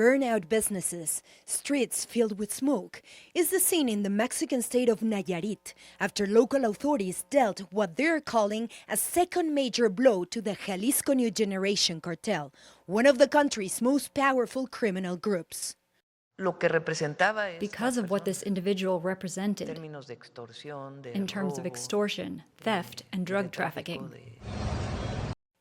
Burnout businesses, streets filled with smoke, is the scene in the Mexican state of Nayarit after local authorities dealt what they're calling a second major blow to the Jalisco New Generation cartel, one of the country's most powerful criminal groups. Lo que representaba esta Because of what persona this individual en represented términos de extorsión, de in terms of robo, extortion, theft, and de drug tráfico trafficking. de-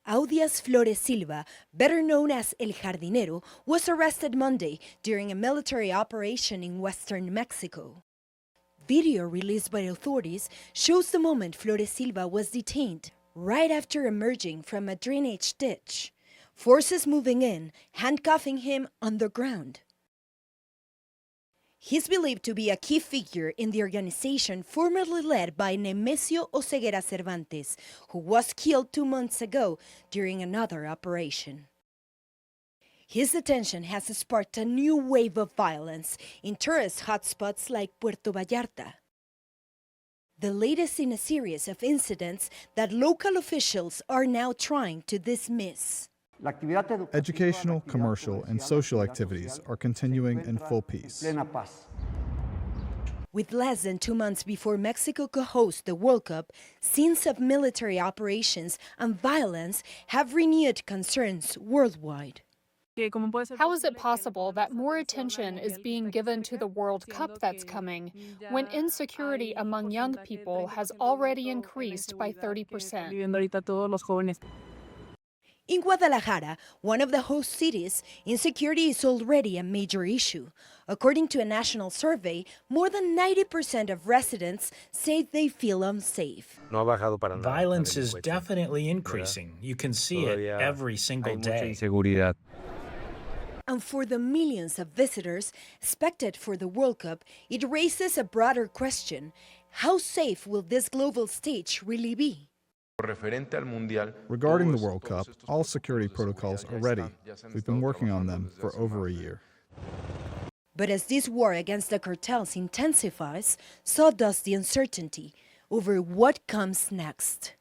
Audias Flores Silva, better known as El Jardinero, was arrested Monday during a military operation in western Mexico. Video released by authorities shows the moment Flores Silva was detained, right after emerging from a drainage ditch. Forces moving in, handcuffing him on the ground. He's believed to be a key figure in the organization formerly led by Nemesio Oseguera Cervantes, who was killed 2 months ago during another operation. His detention has sparked a new wave of violence in tourist hotspots like Puerto Vallarta. The latest in a series of incidents that local officials are now trying to dismiss. La actividad educativa, la Educational, actividad commercial, and comercial, la social actividad activities social are se continuing in encuentra full en peace. plena paz. With less than 2 months before Mexico co hosts the World Cup, scenes of military operations and violence have renewed concerns worldwide. How is it possible that more attention is being given to the World Cup that's coming when insecurity among young people has already increased by 30%? In Guadalajara, one of the host cities, insecurity is already a major issue. According to a national survey, more than 90% of residents say they feel unsafe. No ha bajado para nada la Violence is delincuencia, definitely ¿verdad? increasing. You can see it Todavía every hay single mucha day. inseguridad. And for the millions of visitors expected for the World Cup, it raises a broader question: how safe will this global stage really be? Referente al Mundial, Regarding the todos- World todos Cup, estos all protocolos security de seguridad protocols ya are ready. están- ya se han We've been estado working on trabajando them desde for hace over más a de year. But as this war against the cartels intensifies, so does the uncertainty over what comes next.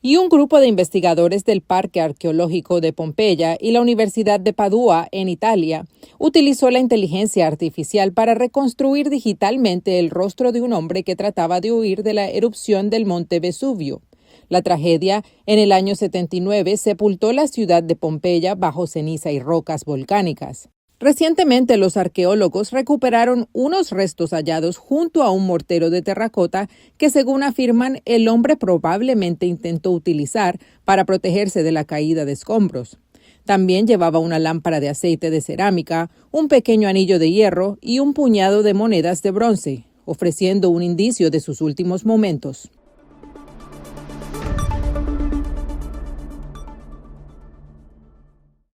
Y un grupo de investigadores del Parque Arqueológico de Pompeya y la Universidad de Padua, en Italia, utilizó la inteligencia artificial para reconstruir digitalmente el rostro de un hombre que trataba de huir de la erupción del monte Vesubio. La tragedia en el año 79 sepultó la ciudad de Pompeya bajo ceniza y rocas volcánicas. Recientemente los arqueólogos recuperaron unos restos hallados junto a un mortero de terracota que, según afirman, el hombre probablemente intentó utilizar para protegerse de la caída de escombros. También llevaba una lámpara de aceite de cerámica, un pequeño anillo de hierro y un puñado de monedas de bronce, ofreciendo un indicio de sus últimos momentos.